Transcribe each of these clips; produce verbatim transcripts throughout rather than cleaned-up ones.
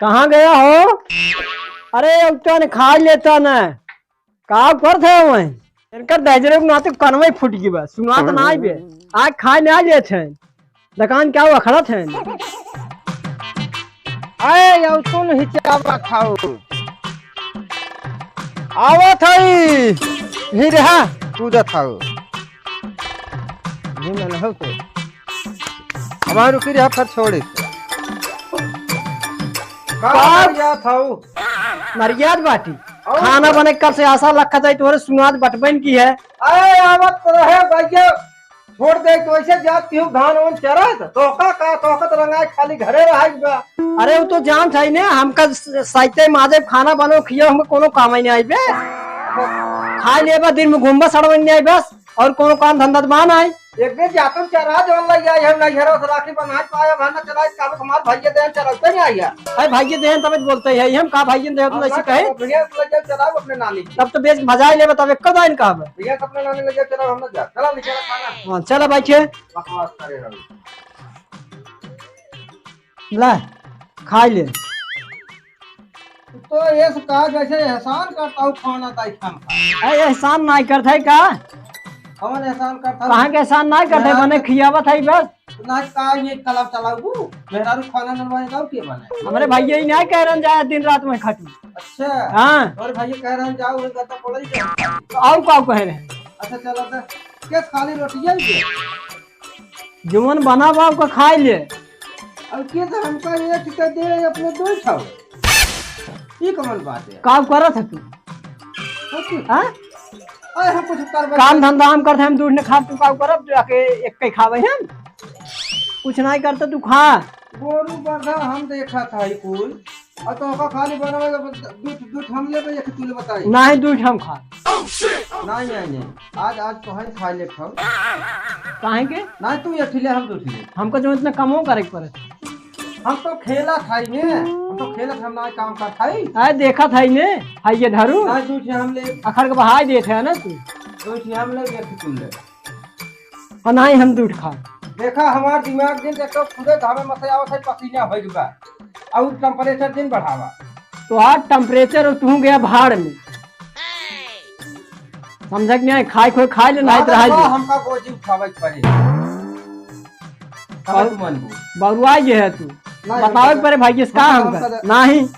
कहाँ गया हो? अरे, अब तो ने खाइ लेता न। का करत है वहीं? इनकर दहिजरे के नाते कनवे फूट गई बा, सुनात नाहीं बे। आज खाइ नाहीं लेत हैं। दुकान क्या हुआ, खड़ा थे? अरे, यौ सुन, हिचावत हौ। आवत हई। हिरहा कूदत हौ। ये मन हो तो। हमार रुकी रहा, फिर छोड़े। का का? मरियात हौ? मरियात बाटी। और? खाना बने कब से आशा लखत है, तोहरे सुनात बटबन की है। अरे, आवत रहे भैया। छोड़ दे तो ऐसे जात क्यों धान वान चरत? तोहका का, तोहका तो रंगाई खाली घरे रहाई बा। अरे वो तो जानत है ने, हमका स-, साइते माजे खाना बनो खियो, हमका कोनो काम ही नहीं आई बे। खाइ लेबा दिन में घूमबा सड़वन नहीं आई बस, और कोनो काम धंधा तो बा नहीं। एक दिन जातन चरा जवन लग जाए, हम नहीं घरों से राखी बन्हाई पाए, हम ना चराई, काबे हमार भैया देन चरौते नहीं आइया। अरे भैया देन तब बोलते हैं, हम का भैया देन हम ऐसे ना कहे? चराओ, भैया लग जाए चराओ अपने नानी के। तब तो बेच भजाई लेबा तब एक दाइन कहबे। भैया अपने नानी लग जाए चराओ, हम ना जा। चला नीचे खाना। हाँ, चला बैठे। बकवास करे रहो। ला, खाइ ले। तो ये से कहा जैसे एहसान करत हौ खाना ताई खान का। अरे एहसान नाहीं करत है का? कौन एहसान करत हौ? कहाँ के एहसान नाहीं करत है? मेहरारू बने के खियावत है बस। ना का ये कलम चलाऊ? मेहरारू खाना न बने तो के बने? हमरे भैया ही नाहीं कह रहन जाए दिन रात में खटू। अच्छा। हाँ। और भैया कह रहन जाओ, वही गद्दा पड़ा ही जाओ। तो और का कह रहे हैं? अच्छा चलो तो, के खाली रोटियां ही दे? जवन बना बा, ओका खाइ ले। अब के तो हमका एक ठे दे, अपने दो ठो। ये कमन बात है? का करत है तू? कुछ। हाँ? अरे, हम कुछ करबे काम नहीं। धंधा हम करत है, हम दूध न खाब, तू का करब? तू आके एक कई खाबे हम? कुछ नाहीं करत, तू खा। गोरू बरधा हम देखत है कुल। और तो ओका खाली बनवे के बस दूध, दूध हम लेबे, एक तू ले बताई। नाहीं, दूध हम खा। नाहीं, नाहीं, नाहीं। आज, आज तो हम खा ले खाओ। काहे के? नाहीं, तू एक ले, हम दूध ले। हमको जो इतना कमो करे के पड़े। हम तो खेलत है ने, हम तो खेलत, हम ना काम करत है। अरे देखत है ने, है ये धरू। नाहीं, दूध हम ले। अखड़ के बहाई देत है ना तू। दूध हम ले, एक तू ले। और नाहीं हम दूध खा। देखा, हमार दिमाग दिन देखो, खुदे घामे में से आवत है, पसीना होइ गवा। और temperature दिन बढ़ावा। तो आज temperature और तू गया भाड़ में। समझा कि नाहीं? खाए खोए खाए ले, नाहीं तो रहा दे। हमका गोजी उठावे के पड़े। तब और तू मानबू। बउरुआ ये है तू। नाहीं, बतावे के पड़े भाई, इसका हम कर। नाहीं।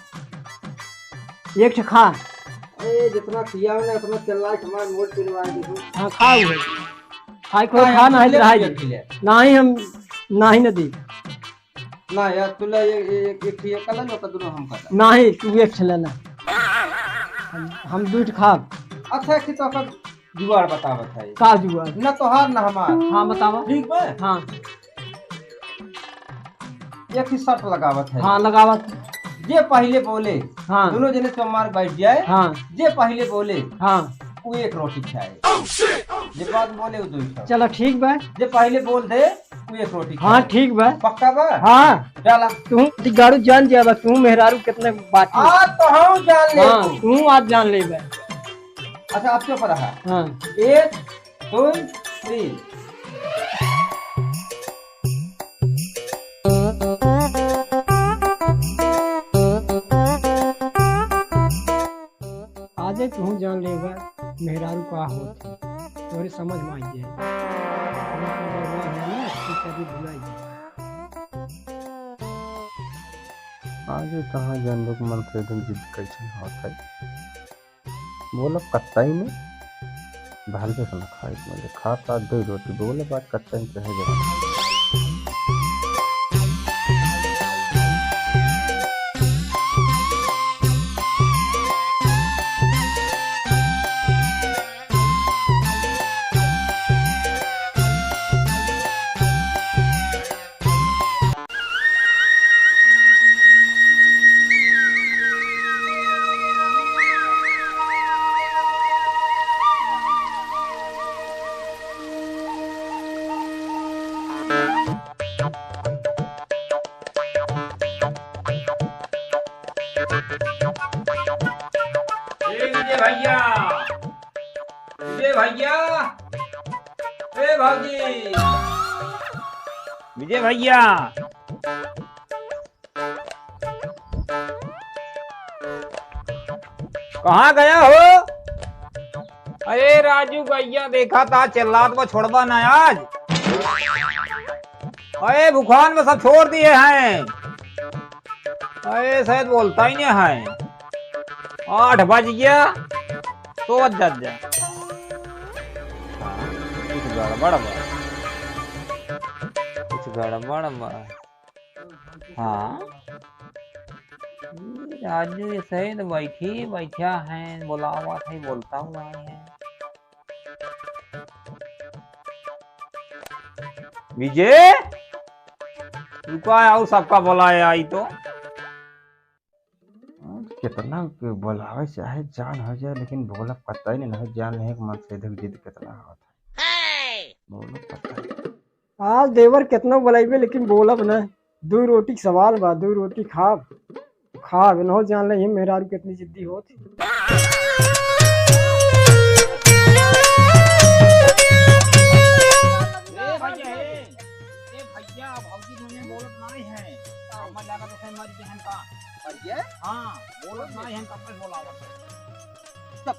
एक ठे खा। ए, जितना खिया ने, उतना चिल्ला के हमार मूड पिलवा दे तू। हाँ, खाओ। खाए को खा, नाहीं तो रहा दे। नाहीं, हम नाहीं न दी। ना यार, तू ले एक, एक, एक ठे कलर लो, का दोनों हम कलर। नाहीं, तू एक ठे ले ना। हम, हम दू ठे खाब। अच्छा, एक ठे तो अपन जुगाड़ बतावत है। का जुगाड़? ना तोहार ना हमार। हाँ, बतावा। ठीक बा? हाँ। एक ही शर्त लगावत है। हाँ, लगावत। जे पहिले बोले, हाँ। दोनों जने चौमार बैठ जाए, हाँ। जे पहिले बोले, हाँ। वो एक रोटी खाए। जे बाद बोले, वो दो खाए। चला, ठीक बा। जे पहिले बोल दे, वो एक रोटी हाँ, खाए। ठीक बा। पक्का बा? हाँ। चला। तू दिगाड़ू जान जाबा, तू मेहरारू कितने बात है। आज तो हम जान ले हाँ, तू। तू आज जान लेबा। अच्छा, अब चुप रहा। हाँ। एक, दो, तीन। आजे तू जान लेबा, मेहरारू का होत है, तोरे समझ में आई जाए। तू कभी भुलाई जाए। आजे कहाँ जान लोग मन से एकदम जिद कैसन होत है। बोलब कत्ता ही में, भलवे से न खाए के मजे। खा साथ दो रोटी, बोलब आज कत्ता ही कहे जाए। ए विजय भैया, विजय भैया, ए भौजी, विजय भैया। कहाँ गया हो? अरे राजू, गइया देखा था, चिल्लात बा, छोड़बा ना आज। अरे भुखान में सब छोड़ दिए हैं। अरे शायद बोलता ही नहीं है। आठ बज गया, तो जा, जा। कुछ गड़बड़ बा, कुछ गड़बड़ बा। हाँ, ई राजू ये सही तो बैठी बैठा है, बोलावा था, बोलता हुआ है। विजय, रुका, और सबका बुलाया आई तो। कितना के बुलावे चाहे जान हो जाए, लेकिन बोला पता ही नहीं, नहीं जान नहीं मन से देख जिद कितना होता है। बोला पता ही। आज देवर केतनो बोलाइबे, लेकिन बोलब ना। दू रोटी के सवाल बा, दू रोटी खाब, खाब। इनहो जान ले, ये मेहरारू केतनी जिद्दी होत। ए भैया, ए, ए भैया, भौजी दुनिया बोलत नाई है। हमार लगा तो मर गए हैं का। मर गए? हाँ, बोलत नाई है, तब से बोलावत है। चल,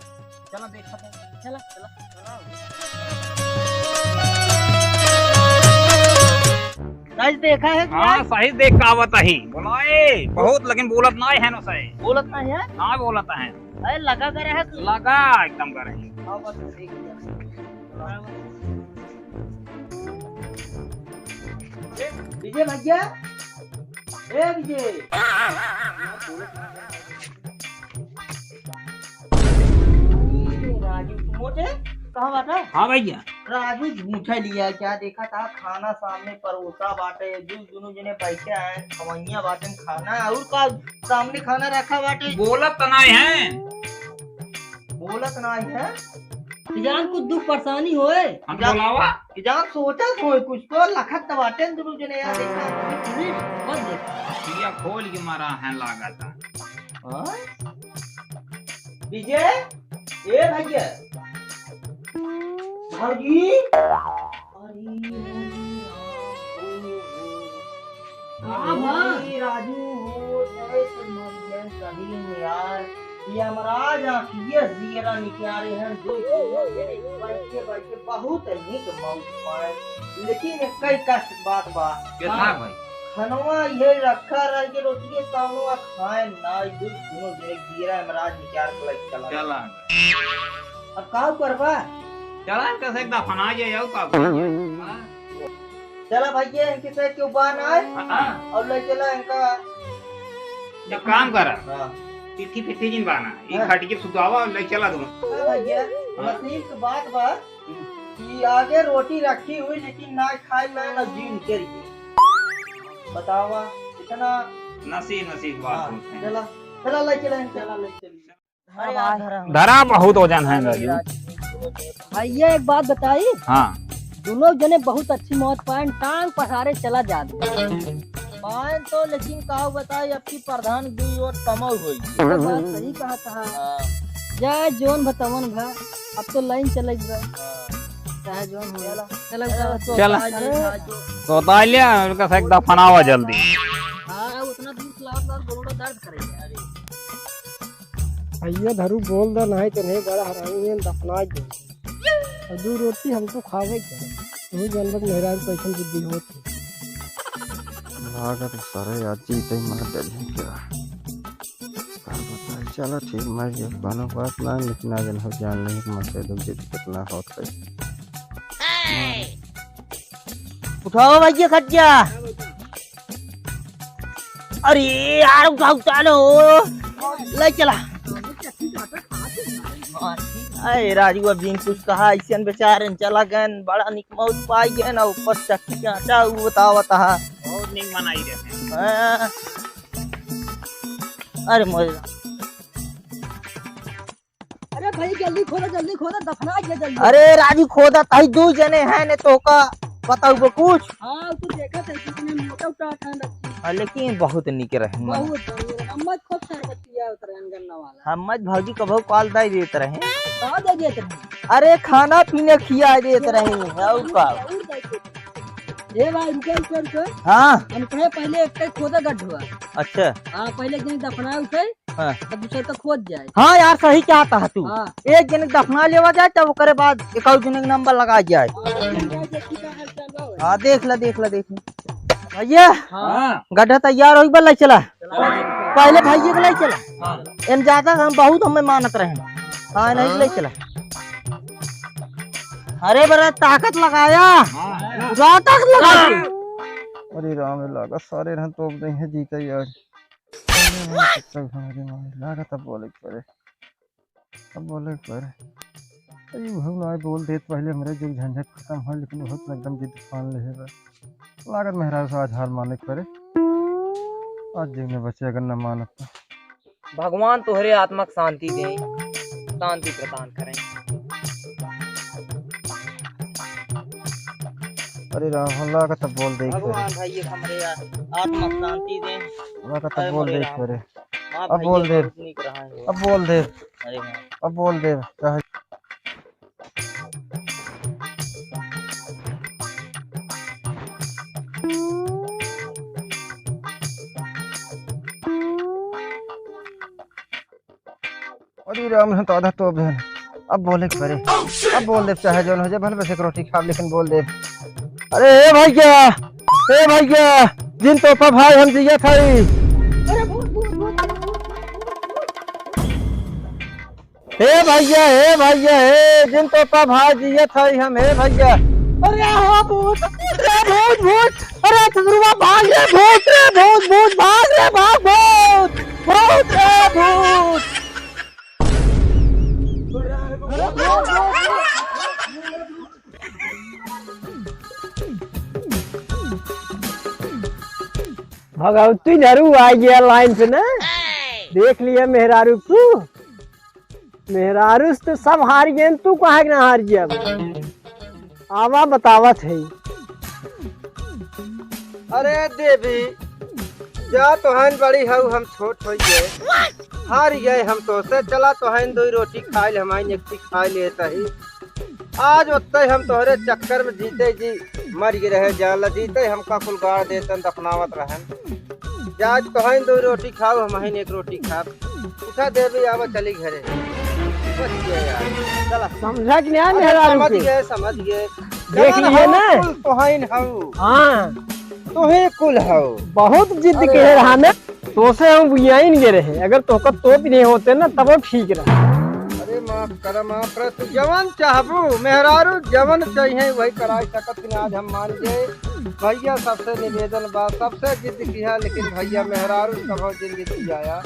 चला देखा तो। चला, चला, चला। सही देखा है कि हाँ, नहीं? सही देख का आवत ही। बोलाए बहुत, लेकिन बोलत नाई है ना सही। बोलत नाई है? ना बोलत है। अरे लगा करे है तू। लगा एकदम करे। हाँ, बस ठीक है। विजय भैया, ए विजय। ए राजू, मोटे, कहाँ बाटा? हाँ भैया। राजू झूठा लिया क्या? देखा था खाना सामने परोसा बाटे, दू दोनों जने बैठे हैं, खवैया बाटे खाना, और का सामने खाना रखा बाटे। बोलत त नाई है। बोलत नाई है। जान कुछ दुख परेशानी होए। हम जा- बोलावा? कि जान सोचत होए कुछ तो लखत त बाटे न दुनू जने यार, देखा। मत देख। अखिया खोल के मारा है लागत। हाँ? विजय, ए भैया। भौजी। अरे, का बा? अरे, राजू हो, जय से मर गए सही में यार। यमराज आँखिए जियरा निकाले हैं, जो बैठे बैठे बहुत नीक मौत पाए, लेकिन एक कई कष्ट बात बा। के था हाँ, भाई? खनवा ये रखा रह के रोटिए सामने खाए ना, दू दोनों जने जियरा यमराज निकाल के लग चला। चला। अब का करबा? चला, इनका से एक दफना जाए, और का? चला भैया, इनके से क्यों बान आए? हाँ। और ले चला इनका। एक काम करा। हाँ। पिट्ठी, पिट्ठी जिन बाना, ई हाँ। खटिया सुतावा और ले चला दोनों। हाँ भैया, हाँ। नसीब की बात बा कि आगे रोटी रखी हुई, लेकिन ना खाए में ना जीव निकल गई। बतावा, इतना नसीब, नसीब बात हाँ, होते हैं। चला, चला ले चला इनका। चला ले चला। अरे यार, धरा। धरा बहुत वजन है राजू। भैया एक बात बताई। हाँ। दोनों जने बहुत अच्छी मौत पाएन, टांग पसारे चला जात। पाएन तो, लेकिन का बताई, अब की प्रधान दुई वोट कमऊ होई। ये तो बात सही कहा था। हाँ। जा जोन भतवन भा, अब तो लाइन चले बा। हाँ। चाहे जोन हो। चला। चला, चला। चला। चला। तो उतार लिया, उनका से एक दफनावा जल्दी। हाँ, उतना दूर से लावत लावत गोड़ दर्द करे। अरे। भैया धरू बोल दे, नहीं तो नहीं बड़ा हरामी है, दफना दे। और दू रोटी हम तो खावे के। तू जानबक मेहरारू कैसन जिद्दी होत है। लागत सारे आज जीते ही मार दे क्या। का बताई, चला ठीक, मैं ये कोनो बात ना, लेकिन आज इन्हें जान नहीं कि मन से दुख जिद कितना होत है। उठाओ भैया खटिया। अरे यार, उठा, उठा लो। ले चला। अरे राजू, अब जिन कुछ कहा, ऐसे बेचारे चला गए, बड़ा निक मौत पाई गए ना, ऊपर चक्की के आटा, वो बतावा था। बहुत निक मनाई रहते हैं। हाँ। अरे मोरे। अरे भाई, जल्दी खोदा, जल्दी खोदा, दफना गया जल्दी। अरे राजू, खोदा ताई दू जने हैं ने, तो का बताऊ बो कुछ? हाँ, तू देखा था कितने मोटा उठा था रखी। हाँ, लेकिन बहुत निक रहे मन। बहुत बढ़िया। हम मत खूब शरबत पिया उतरे गन्ना वाला। हम मत भौजी कभो काल दाई देत रहे। का दे देत रहे? अरे खाना पीने खिया देत रहे, और का? और दे देत रहे। ए भाई, रुके, रुके, रुके। हाँ। हम कहे पहले एक खोदा गड्ढवा। अच्छा। हाँ, पहले एक जने दफना उठे। हाँ। तो दूसर का खोज जाए। हाँ यार, सही कहत ह तू। हाँ। एक जने के दफना लेवा जाए, तब ओकरे बाद एक और जने के नंबर लगा जाए। हाँ, देखी का हाल चाल बा। हाँ, देख ला, देख ला, देख ला। भैया, हाँ। गड्ढा तैयार होइ बा, ले चला। पहले भैया के ले चला। हाँ। एम ज्यादा हम बहुत हमें मानत रहे। हाँ, नहीं ले चला। अरे बड़ा ताकत लगाया। हाँ। पूरा ताकत लगा के। अरे राम, लागत सारे रहन तोप दे हैं जीते यार। लागत अब बोले के पड़े। अब बोले के पड़े। अरे भाई ना बोल देत पहले हमरे जो झंझट खत्म हो, लेकिन बहुत एकदम जिद ठान ले है बस। लागत मेहरारू से आज हार माने के पड़े। आज जीव में बचे अगर न मानत तो। भगवान तोहरे आत्मा के शांति दें, शांति प्रदान करें। अरे राम, लागत अब बोल दे के पड़े। भगवान भाई ये हमरे आ-, आत्मा के शांति दें। लागत अब अरे बोल मोरे दे के राम। पड़े। हाँ अब भैया, बोल दे। बहुत नीक रहा है। अब बोल दे। अरे हाँ। अब बोल दे। चाहे अरे राम, हम तो आधा तोप देन। अब बोले के पड़े। अब बोल देब, चाहे जौन हो जाए, भले बस एक रोटी खाब, लेकिन बोल देब। अरे ए भैया, ए भैया, जिन तोपा भाई हम जियत हई। हे भैया, हे भैया, हे जिन तोपा भाई जियत हई हम, हे भैया। अरे हाँ भूत, अरे भूत, भूत, अरे ससुरवा भाग रे भूत, रे भूत, भूत, भाग रे भाग, भूत, भूत, रे भूत। भगवती नरू आ गया लाइन पे ना, देख लिया मेहरारू तू। मेहरारू से तो सब हार गए, तू काहे के ना हार गया बा? आवा बतावत है। अरे देवी, जा तोहन बड़ी हऊ, हम छोट होई गए। हार गए हम तो से, चला तोहन दो रोटी खाइल, हमाइन एक ठी खाई लेत ही। आज ओत्ते हम तोहरे चक्कर में जीते जी मर गए रहे, जान ला जीते हमका कुल गाड़ देतन, दफनावत रहन। जा तोहन दो रोटी खाओ, हमहिन एक रोटी खाब। उठा देवी, आवा चली घरे। बस ये यार, चला। समझा कि नहीं समझ मेहरारू के? गए, समझ गए। देख जवान लिए हऊ, ना? कुल तोहन हऊ। हाँ। तोहे कुल हऊ। बहुत जिद अरे के यार। रहा ना। तोसे हम बुआइन गे रहे, अगर तोहका तोप नहीं होते ना, तब वो ठीक रहा। अरे माफ कर, माफ कर, तू जवन चाहबू, मेहरारू जवन चाहिए वही कराई सकत ही। आज हम मान गए भैया, सबसे निवेदन बा, सबसे जिद किया, लेकिन भैया मेहरारू कभो जिंदगी आया,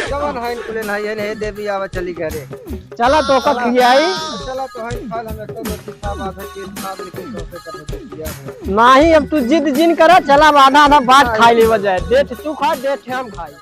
जवन है कुले नहीं है, हे देवी आवा चली घरे। चला तोहका खियाई। चला तो है, खाल हम एक रोटी खा, बाद है पेट खा, लेकिन तोसे कभो जिंदगी आया। नहीं, अब तू जिद जिन करा, चला अब आधा आधा बात खाई लेवा जाए, डेठ तू खा, डेठ हम खाई।